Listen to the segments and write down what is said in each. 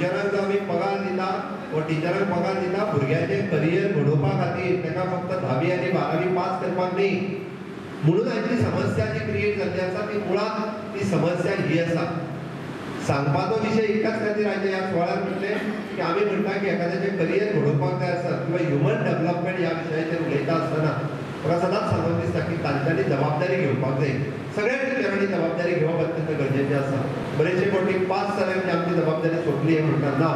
टिचरांक जो आमी पगार दिता वो टिचरांक पगार दिता भुरग्याचें करियर घडोवपा खातीर, ताका फक्त 10वी आनी 12वी पास करपाक न्ही. म्हणून आयची समस्या जी क्रिएट जाल्ली आसा ती मुळांत ती समस्या ही आसा. सांगपाचो विशय एकाच खातीर आयच्या ह्या सुवाळ्यान म्हटलें की आमी म्हणटा की एखाद्याचें करियर घडोवपाक जाय आसत किंवा ह्युमन डेव्हलपमेंट ह्या विशयाचेर उलयता आसतना म्हाका सदांच सांगून दिसता की तांच्यांनी जबाबदारी घेवपाक जाय. सगळ्या टिचरांनी जबाबदारी घेवप अत्यंत गरजेचें आसा. बरेचशे फावटी पास जाले म्हणजे आमची जबाबदारी सोंपली हें म्हणटा ना,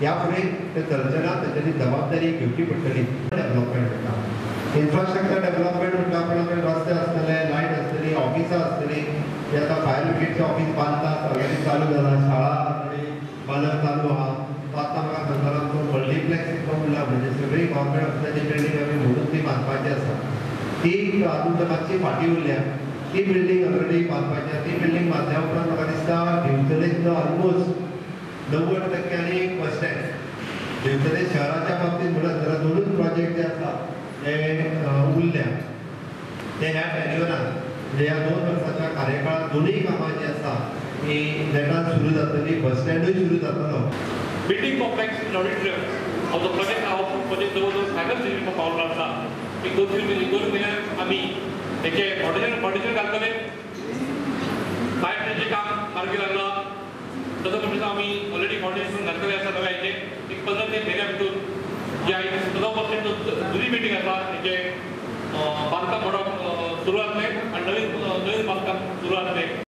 ह्या फुडें तें चलचें ना. तांच्यांनी जबाबदारी घेवची पडटली. डेव्हलपमेंट म्हणटा इन्फ्रास्ट्रक्चर डेव्हलपमेंट म्हणटा आपण रस्ते आसतले, लायट आसतली, ऑफिसां आसतली. ते आतां फायर ब्रिगेडचें ऑफीस बांदतात, ऑलरेडी चालू जाला, शाळा ऑलरेडी बांदप चालू आहा. तो आतां म्हाका सांगतालो आमचो मल्टिप्लेक्स म्हणला म्हणजे सगळी गव्हर्मेंट ऑफिसाची बिल्डींग आमी म्हणून ती बांदपाची आसा. ती अजून मातशी फाटीं उरल्या, ती बिल्डींग ऑलरेडी बांदपाची आसा. ती बिल्डींग बांदल्या उपरांत म्हाका दिसता दिवचलेचो ऑलमोस्ट 90% बस स्टँड दिवचले शहराच्या बाबतींत म्हणत जाल्यार दोनूच प्रोजेक्ट जे आसा ते उरल्या ते ह्या टॅन्युअरान म्हणजे ह्या 2 वर्साच्या कार्यकाळात दोनूय कामां जी आसा ती नेटान सुरू जातली, बस स्टँडूय सुरू जातलो. Building complex in auditorium of the project हो प्रोजेक्ट जवळ जवळ फायनल स्टेजीर पावलो आसा. एक 2-3 म्हयन्यान आमी हेचे फावंडेशन घालतले. फायर ट्रेनचें काम मार्गी लागलां, तसो म्हणटा आमी ऑलरेडी फावंडेशन घातलेलें आसा नव्या हेचें. एक 15 ते म्हयन्या भितर जे आयज 17% जुनी बिल्डींग आसा हेचें बांदकाम मोडप सुरू जातलें आनी नवीन नवीन बांदकाम सुरू जातलें.